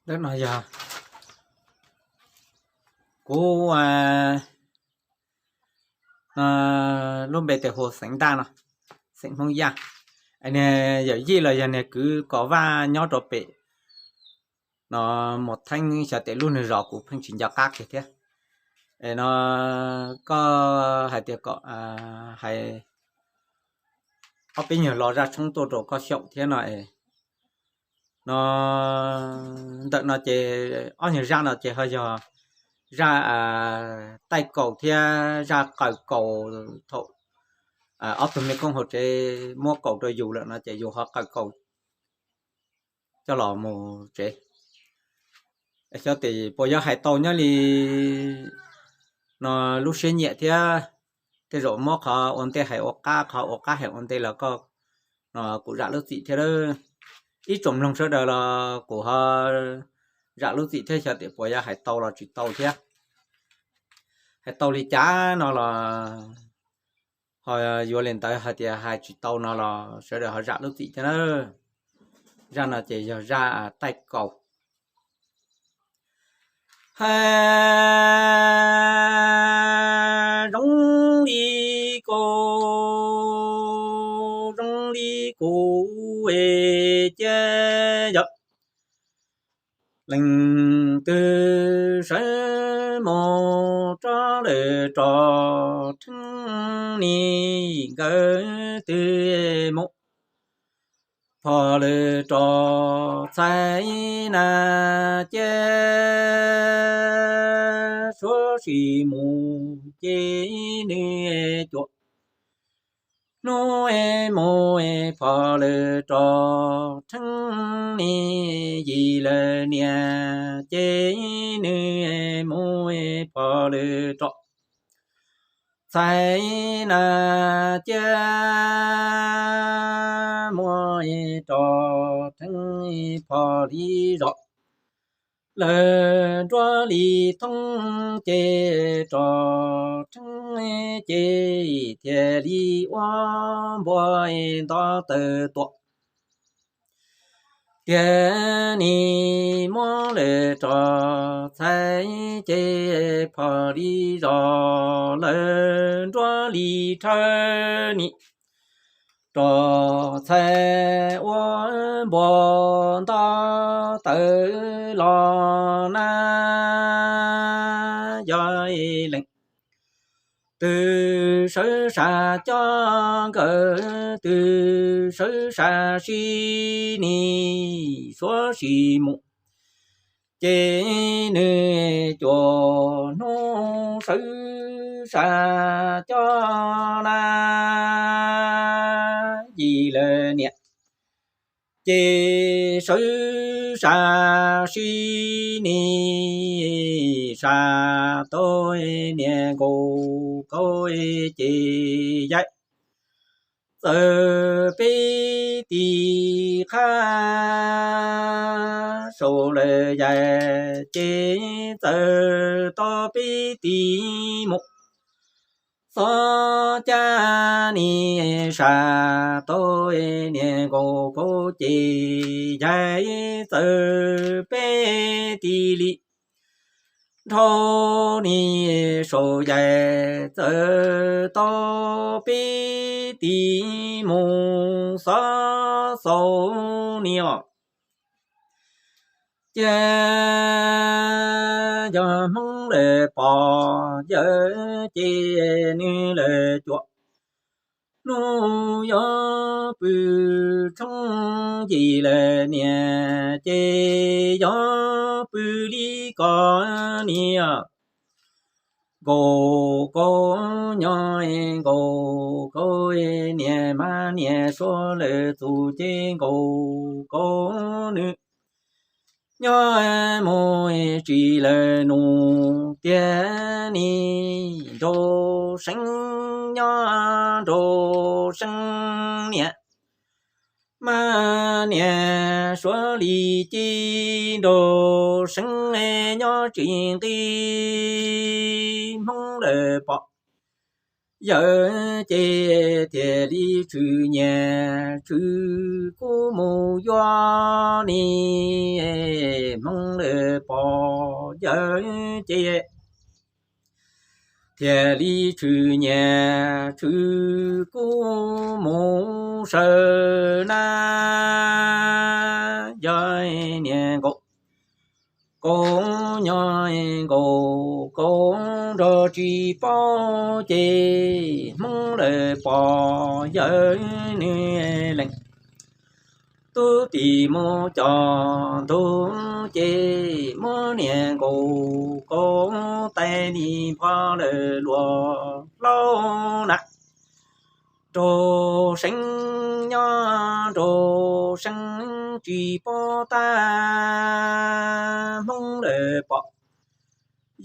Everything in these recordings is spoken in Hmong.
Ntawm no yog kuv lub npe tes hu Xeev Ntaj no, xeem Hmoob Yaj. Niag yawm yij los yog niag kwv Kos Vaj nyob rau pem no, Mus Theeb xyov tes lub nws zos kuv pheej tsis nco qab kiag thiab. Es no koj hais tias kom hais ob peb nyuag lo zaj tshoob tuaj rau koj xyaum thiab no es no ntawm no ces ob nyuag zaj no ces ho yog zaj taij kaus thiab zaj qaws kaus thaum ob tug me koob hauv tsev muab kaus rau yus lawm no ces yus ho qaws kaus coj los mus tsev. Xyov tes puas yuav hais tau nyob li no lub siab nyiam thiab. Tej zaum muab qhov ua ntej hais ua qab, qhov ua qab hais ua ntej los koj no kuv zam lub txim thiab. Ib tsoom mloog sawv daws los kuv ho zam lub txim thiab, xyov tes puas yuav hais tau los tsis tau thiab. Hais tau li cas no los ho yuav li ntawd, hais tias hais tsis tau no los sawv daws ho zam lub txim thiab na. Zaj no ces yog zaj taij kaus. Hais zoo li kaus, zoo li kaus cia yog leej twg sawv mus rov lawm rov rheeb ni, nkawd twb mus phom lawm rov txhais na cia, suav sis mus ces nws cuam hnub mus phom lawm rov rheeb ni, yim lawm niam ces nws mus phom lawm rov txhais na cia, muab rov rheeb phom li zos lawm nruab li thoob ces rov rheeb ces thiaj li ua npua nto taw tuam. Tiag ni muab lawm rov txhais ces phom li zos lawm nruab li thawb ni, rov txhais ua npua nto taw los na, yog leej twg sawv sam coj, nkawd twg sawv sam sib ni, suav sis mus ces nws cuam hnub sawv sam coj na, yim lawm niam ces sawv sam sib ni, sam tau niam nkaus kaub ces yaim txawm peb tis qab, sau lawm yaim ces txawm tau peb tis mus. Xob cab ni sam tau niam nkaus kaub ces yaim txawm peb tis li, nrhau ni sau yaim txawm tau peb tis mus. Xob xau ni os, ces yog Hmoob lawm pom yawm ces nws lawm cuam, hnub yuav pw tshoob, yim lawm niam ces yuav pw li ko ni. Nkaus kaub nyob, nkaus kaub niam mas niam suav lawm txus ces nkaus kaub nws nyob mus tsis lawm nus tiag ni. Nraug Seeb nyob, Nraug Seeb niam mas niam suav li ci. Nraug Seeb nyob tsis nqi, Hmoob lawm pom yawm ces thiaj li tshwm nyiam tshwm kub mus yuav ni. Hmoob lawv pom yawg ces thiaj li tshwm nyiam tshwm kub mus saw na. Yog niag nkaus, nkaus nyob nkaus, nkaus nrog tsis paub ces Hmoob lawv pom yawg nws lees tub tim mus coj ntug ces muab niag nkaus, nkaus tais li npho lawm luag hlau na. Nraug seeb nyob nraug seeb tsis paub tab, Hmoob lawv pom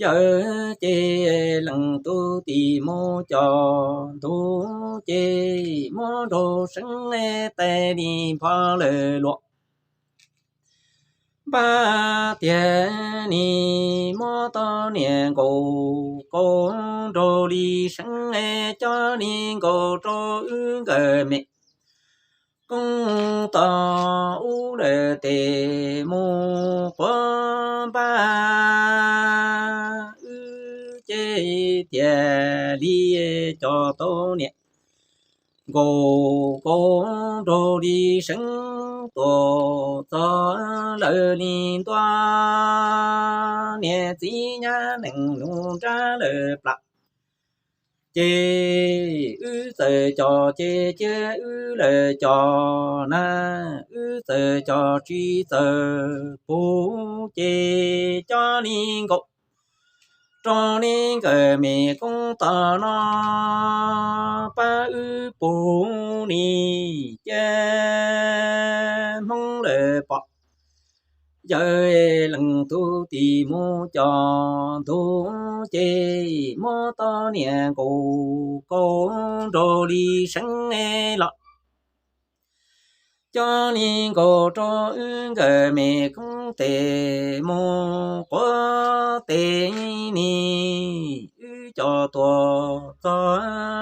yawg ces lees tub tim mus coj ntug ces muab nraug seeb tais li npho lawm luag npaj tiag ni. Muab tau niag nkaus, nkaus nraug li seeb coj li nkaus rau wb nkawd me koob tau ub lawm tes mus quav npaj wb ces thiaj li coj tau niag nkaus, nkaus nraug li seeb tuaj txog lawv li ntua. Niag txiv nyab nees nus nrab lawm plam ces wb txawm coj ces cia wb lawm coj na. Wb txawm coj tsis txawm pub ces coj li nkaus rau li nkawd me koob tau no pab wb pub ni. Ces Hmoob lawv pom yawg lees tub tim mus coj ntug ces muab tau niag nkaus, nkaus nraug li seeb los coj li nkaus rau wb nkawd me koob tes mus quav tes ni. Wb coj tuaj txog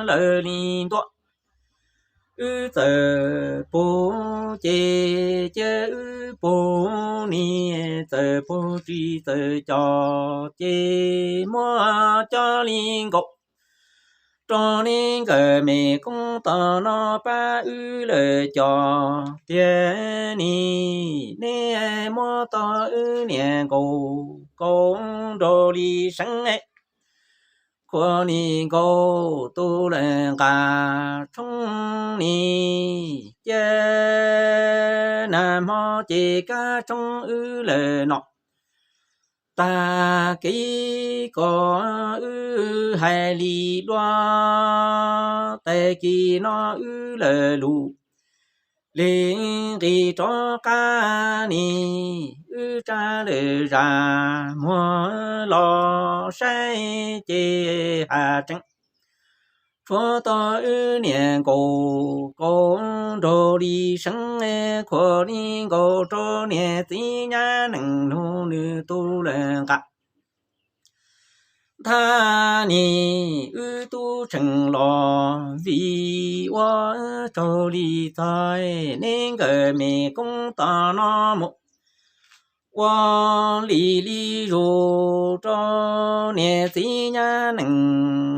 lawv li ntua, wb txawm pub ces cia wb pub ni. Txawm pub tsis txawm coj ces muab coj li nkaus rau li nkawd me koob tau no pab wb lawm coj tiag ni. Neb muab tau wb niag nkaus, nkaus nraug li seeb khuam li nkaus tu lawm nqa tshoob ni. Ces nag hmo ces kab tshoob wb lawm no. Tag kis ko wb hais li dua, tag kis no wb lawm lus li nqis rov qab ni. Wb tsa lawm zas muag los saib ces has tseem tshuav tau wb niag nkaus, nkaus nraug li seeb khuam li nkaus rau niag txiv nyab nees nus nws tu lawm nqa. Thab ni wb tub tseem los vim ua tsaug li txog neb nkawd me koob tau no mus ua li li zus rau niag txiv nyab nees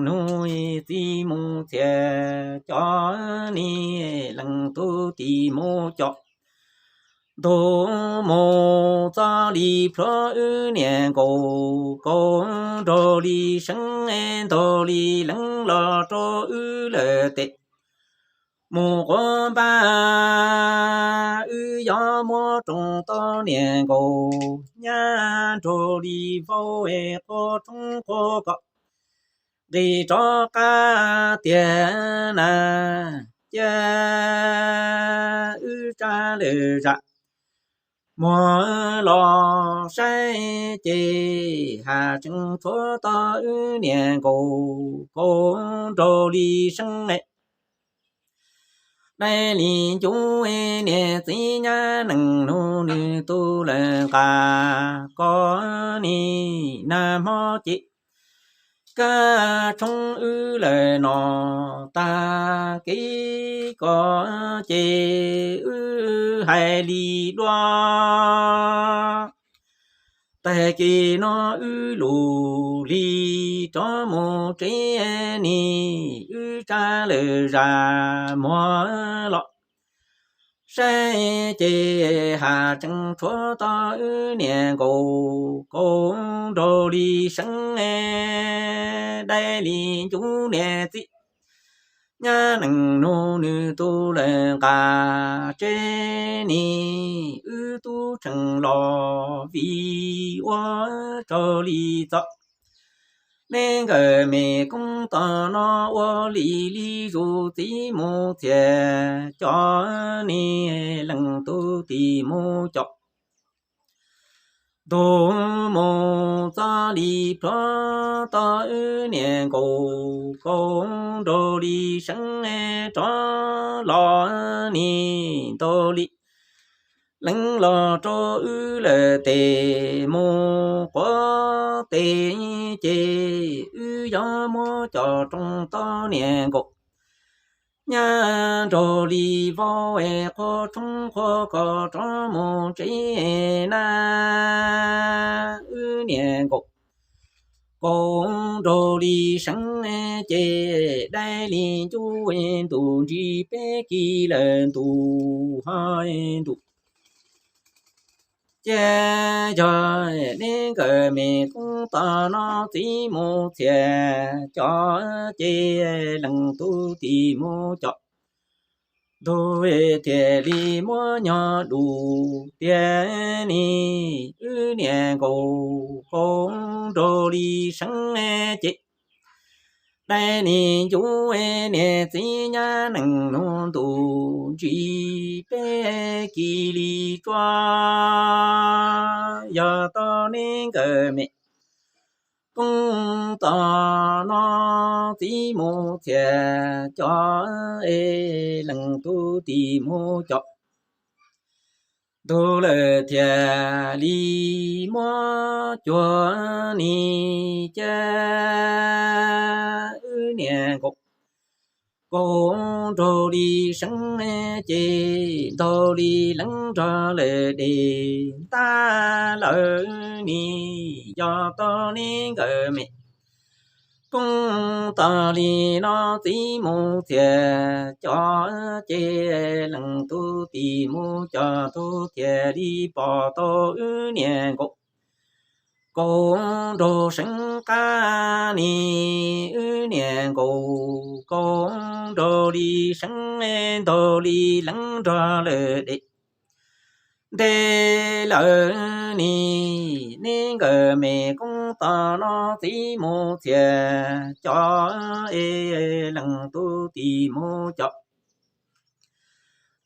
nus txiv mus txias cov ni lees tub tim mus coj ntug mus txog li plhuav wb niag nkaus, nkaus nraug li seeb ntaug li leeb los rau wb lawm tes mus quav npaj. Wb yuav muab roos tau niag nkaus nyab nraug li vau es quav tshoob quav kos nqis rov qab tiag na. Cia wb tsa lawm zas muag los saib ces has tseem tshuav tau wb niag nkaus, nkaus nraug li seeb dai li ncuv niag txiv nyab nees nus nws tu lawm nqa. Koj ni nag hmo ces kab tshoob wb lawm no, tag kis ko ces wb hais li dua. Tag kis no wb lug li rov mus tsev ne, wb tsa lawm zam muag los saib ces has tseem tshuav tau wb niam nkaus, kaus nraug li seeb, dai li ncuv niam txiv. Nyab neej nug nws tus lawm nqa tsev ne, wb tub tseem los vim ua raug li txom. Neb nkawm me koob tos no ua li li zus txiv mus txias cov ne, leej tub tis mus cov. Ntuj mus txog li plhuav tau wb niam nkaus, kaus nraug li seeb rov los ne ntau li. Leej los rau wb lawm tes mus quav tes ces wb yuav muab cov rooj tau niam nkaus. Nyab nraug li vau es qhua tshoob qhua kos rov mus tsev na, wb niam nkaus, kaus nraug li seeb ces dai li ncuv ntus ntsis peb kis lawm ntus ho ntus. Ces yog neb nkawm me koob tos no txiv mus txias cov ces leej tub tis mus cov. Ntug thiaj li muab nyog dus tiag ne, wb niam nkaus, kaus nraug li seeb ces dai li ncuv niam txiv. Nyab neej nug ntus ntsis peb kis li tsuas, yog tau neb nkawm me koob tos no txiv mus txias cov es leej tub tis mus cov. Ntug lawm thiaj li muab cuag ni ces wb niam nkaus, kaus nraug li seeb ces ntaug li leeb nrog lawm dej ntag lawm ni, yog tau neb nkawm me koob tos li no txiv mus txias cov ces leej tub tis mus cov, tub thiaj li pom tau wb niam nkaus, kaus nraug seeb qab ni, wb niam nkaus, kaus nraug li seeb ntaug li leeb nrog lawm dej ntej lawm ni, neb nkawm me koob tos no txiv mus txias cov es leej tub tis mus cov.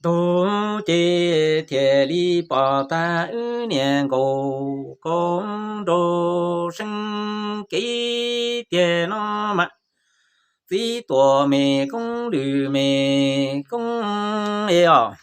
Ntug ces thiaj li pom tag wb niam nkaus, kaus nraug seeb kev tiag no mas txiv tuam me koob lwm me koob es os.